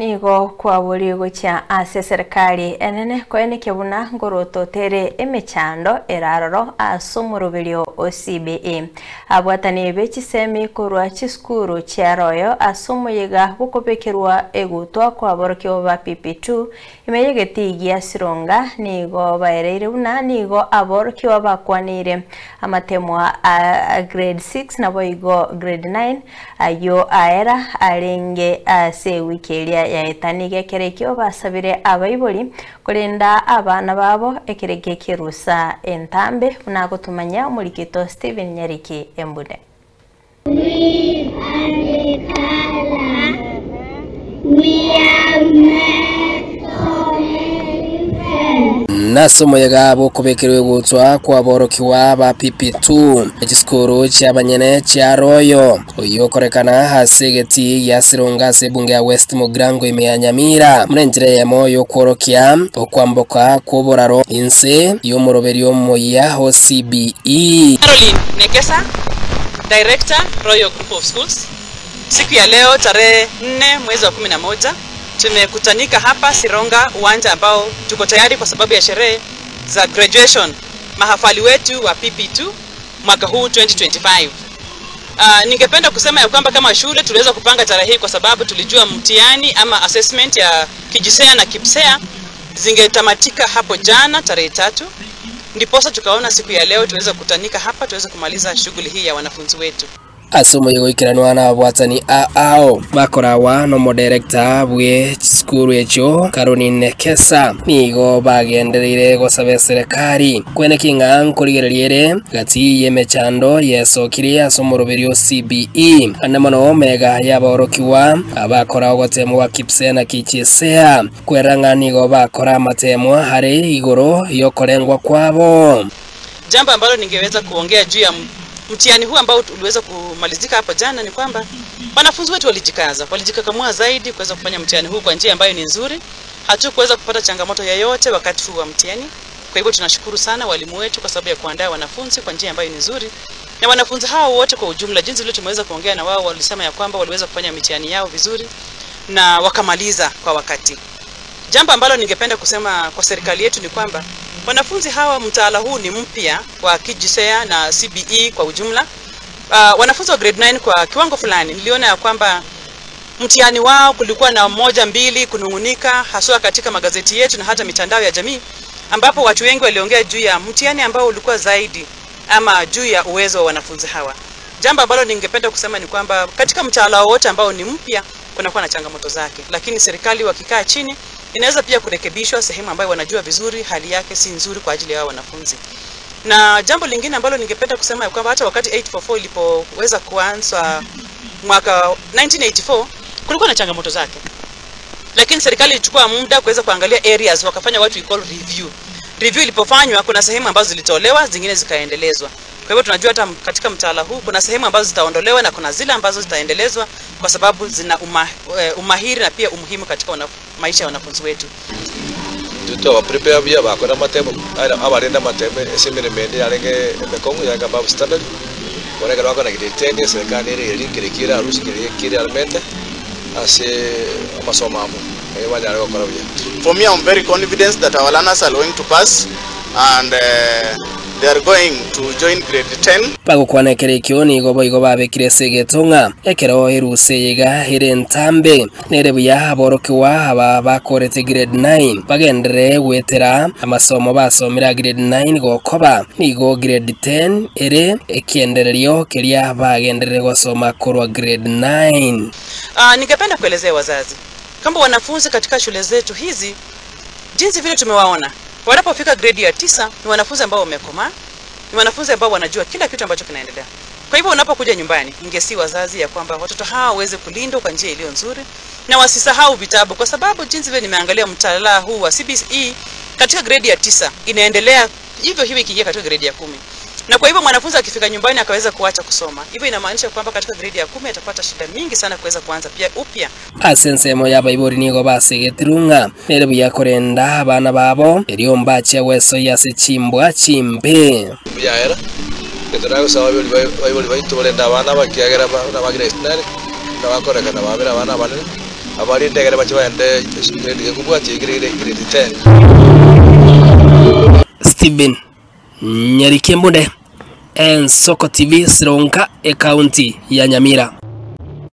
Nigo kwaburi gochia ase serikali enene koenekia buna ngoroto tere emechando eraroro ase omoroberio o CBE abwatani be chisemi korwa chisukuru chiaroyo ase omoyega gokobekerwa egutwa kwaborokio ba PP2 imeyegeti gia Sironga nigo baereire buna nigo aborokio bakwanire amatemwa a grade 6 nabo igo grade 9 ayo aera arenge ase wikeria ya etanige kerekio basabire abaibori kurinda abana babo ekereke kirusa entambe unagotumanya umurikito Steven Nyariki Embude. We are the color. We are made so many friends. Nasomo yagabo kubekerwe gutwa kwa borokiwa ba PP2 ekisikuru kyabanyene kya Royo oyo korekana hasegeti ya Sironga sebunge ya West Mugrango ime Nyamira munenjire ya moyo kworokia okwamboka kuboraro inse yomoroberio moya ho CBE. Caroline Nekesa, Director Royal Group of Schools. Siku ya leo tarehe 4 mwezi wa 11 tumekutanika hapa Sironga, uwanja ambao tuko tayari kwa sababu ya sherehe za graduation mahafali wetu wa PP2 mwaka huu 2025. Ningependa kusema ya kwamba kama shule tuliweza kupanga tarehe hii kwa sababu tulijua mtihani ama assessment ya KJSEA na KPSEA zingetamatika hapo jana tarehe 3. Ndiposa tukaona siku ya leo tuweza kukutanika hapa tuweze kumaliza shughuli hii ya wanafunzi wetu. Asomo yoikiranwa na abwatani ao bakorawa no mo director bwe skuru echo Caroline Nekesa nigo bagendereire gosabe serikali kwene kinga nkorigereriere gati yemechando yesokire asomo roberio CBE anemono omega yaborokiwa abakora ogotemo wa KPSEA na KJSEA kweranga nigo bakora amatemo hare igoro yokorengwa kwabo. Jambo ambalo ningeweza kuongea juu ya mtihani huu ambao uliweza kumalizika hapo jana ni kwamba wanafunzi wetu walijikaza, walijikakamua zaidi kuweza kufanya mtihani huu kwa njia ambayo ni nzuri. Hatukuweza kupata changamoto yoyote wakati huu wa mtihani. Kwa hivyo tunashukuru sana walimu wetu kwa sababu ya kuandaa wanafunzi kwa njia ambayo ni nzuri. Na wanafunzi hao wote kwa ujumla, jinsi vile tumeweza kuongea na wao, walisema ya kwamba waliweza kufanya mitihani yao vizuri na wakamaliza kwa wakati. Jambo ambalo ningependa kusema kwa serikali yetu ni kwamba wanafunzi hawa, mtaala huu ni mpya wa KJSEA na CBE kwa ujumla. Wanafunzi wa grade 9 kwa kiwango fulani niliona ya kwamba mtihani wao kulikuwa na 1 2 kunungunika, haswa katika magazeti yetu na hata mitandao ya jamii, ambapo watu wengi waliongea juu ya mtihani ambao ulikuwa zaidi ama juu ya uwezo wa wanafunzi hawa. Jambo ambalo ningependa kusema ni kwamba katika mtaala wote ambao ni mpya kunakuwa na changamoto zake, lakini serikali wakikaa chini inaweza pia kurekebishwa sehemu ambayo wanajua vizuri hali yake si nzuri kwa ajili ya wanafunzi. Na jambo lingine ambalo ningependa kusema ni kwamba hata wakati 844 ilipoweza kuanza mwaka 1984 kulikuwa na changamoto zake, lakini serikali ilichukua muda kuweza kuangalia areas, wakafanya what we call review. Review ilipofanywa kuna sehemu ambazo zilitolewa, zingine zikaendelezwa. Kwa hivyo tunajua hata katika mtaala huu kuna sehemu ambazo zitaondolewa na kuna zile ambazo zitaendelezwa kwa sababu zina umahiri na pia umuhimu katika maisha ya wanafunzi wetu. Tuto wa prepare bia bakora matemo abarenda matemo esemeremende yarenge emekongo yanga babu standard borega wako na gidetende serikali ile ilikira harusi kile almente ase amasomo amo wanyare gokora buya. For me, I'm very confident that our learners are going to pass and they are going to join grade 10. Bagokwana ekerekio nigo boigo babekire segetonga ekero eruse yega ere ntambe nere buya aborokiwa aba bakorete grade 9 bagendere gwetera amasomo basomera grade 9 gokoba nigo grade 10 ere ekiendererio keria bagendere gosoma korwa grade 9. Ningependa kuelezea wazazi kwamba wanafunzi katika shule zetu hizi, jinsi vile tumewaona wanapofika grade ya 9 ni wanafunzi ambao wamekomaa, ni wanafunzi ambao wanajua kila kitu ambacho kinaendelea. Kwa hivyo unapokuja nyumbani, ingesi wazazi ya kwamba watoto hawa waweze kulindwa kwa njia iliyo nzuri na wasisahau vitabu, kwa sababu jinsi vile nimeangalia mtaala huu wa CBE katika grade ya 9 inaendelea hivyo hivyo ikiingia katika grade ya 10. Na kwa hivyo mwanafunzi akifika nyumbani akaweza kuacha kusoma, hivyo inamaanisha kwamba katika grade ya 10 atapata shida mingi sana kuweza kuanza pia upya. Asensemo ya baibori nigo basegetirunga nere buya korenda abana babo eriomba cheweso yase chimbwa chimbe buya era keturago sababu baibori baitu borenda abana bakiagera na bagrade 9 na bakorekana babera abana banene Abari ndegere bachibaende grade kubwati grade 10. Stephen Nyarikembunde, Ensoko TV, Sironka, ekaunti ya Nyamira.